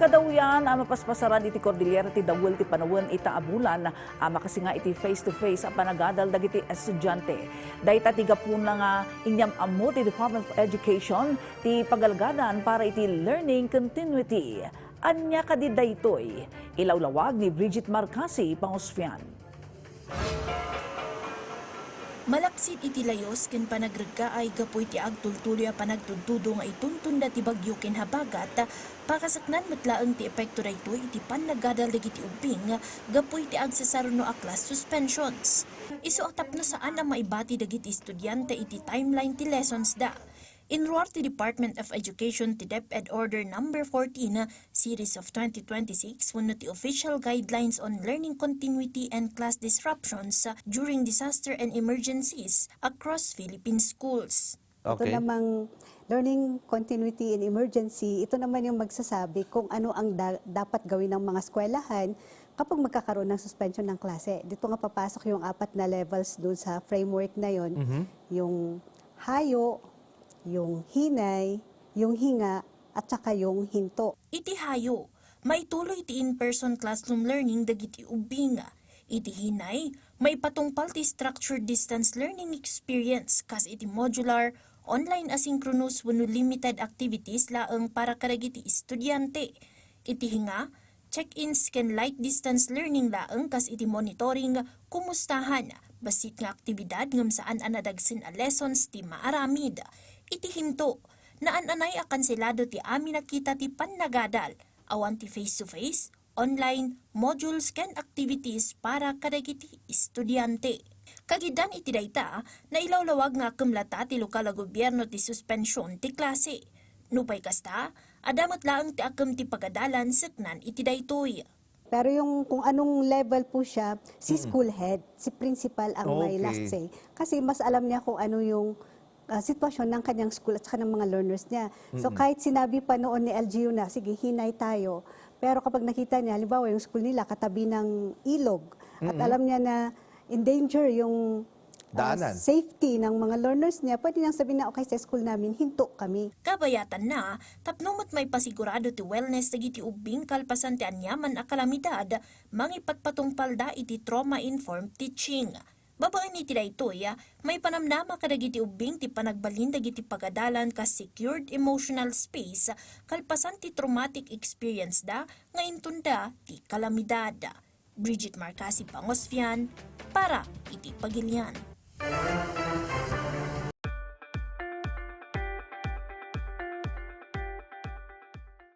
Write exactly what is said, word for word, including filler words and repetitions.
Kadawyan a mapaspasaran iti Cordillera ti dawel ti panawen ita a bulan a makasinga iti face-to-face a panagadal dagiti estudiante. Dayta ti gapuna nga inyam-ammo ti Department of Education ti pagalgadan para iti learning continuity. Ania kadi daytoy? Ilawlawag ni Bridget Marcasi Pangosfian. Malaksid iti layus ken panagreggaay gapu iti agtultuloy a panagtudtudo nga ituntonda ti bagyo ken habagat, pakasaknan met laeng ti epekto daytoy iti pannagadal dagiti ubbing gapu iti agsasaruno a class suspensions. Isu a tapno saan a maibati dagiti estudiante iti timeline ti lessons da. Inruar ti Department of Education ti DepEd Order Number fourteen, Series of twenty twenty-six wenno ti Official Guidelines on Learning Continuity and Class Disruptions During Disaster and Emergencies across Philippine Schools. Ito Okay. namang learning continuity in emergency, ito naman yung magsasabi kung ano ang da- dapat gawin ng mga eskwelahan kapag magkakaroon ng suspension ng klase. Dito nga papasok yung apat na levels doon sa framework na yon, Mhm. yung hayo, yung hinay, yung hinga, at saka yung hinto. Iti hayo, maituloy ti in-person classroom learning dagiti ubbing. Iti hinay, maipatungpal ti structured distance learning experience kas iti modular, online asynchronous wenno limited activities laeng para kadagiti estudiante. Iti hinga, check-ins ken light distance learning laeng kas iti monitoring, kumustahan, bassit nga aktibidad ngem saan a nadagsen a lessons ti maaramid. Iti hinto, naan-anay a kanselado ti amin a kita ti pannagadal, awan ti face-to-face, online, modules ken activities para kadagiti estudiante. Kagidan iti dayta, nailawlawag nga akkem latta ti lokal a gobierno ti suspension ti klase. Nupay kasta, adda met laeng ti akkem ti pagadalan seknan iti daytoy. Pero yung kung anong level po siya, si Mm. school head, si principal ang may Okay. last say. Kasi mas alam niya kung ano yung, ah, sitwasyon ng kanyang school at saka ng mga learners niya. So, Mm. kahit sinabi pa noon ni L G U na, "Sige, hinay tayo." Pero kapag nakita niya, halimbawa, yung school nila katabi ng ilog, at Mm. alam niya na in danger yung, ah, Daanan. safety ng mga learners niya, pwede niyang sabihin na, "Okay, sa school namin, hinto kami." Kabayatanna, tapno met maipasigurado ti wellness dagiti ubbing kalpasan ti aniaman a kalamidad, mangipatpatungpalda iti trauma-informed teaching. Babaen iti daytoy, maipanamnama kadagiti ubbing ti panagbalin dagiti pagadalan kas secured emotional space kalpasan ti traumatic experience da nga intunda ti kalamidad. Bridget Marcasi Pangosfian para iti Pagilian.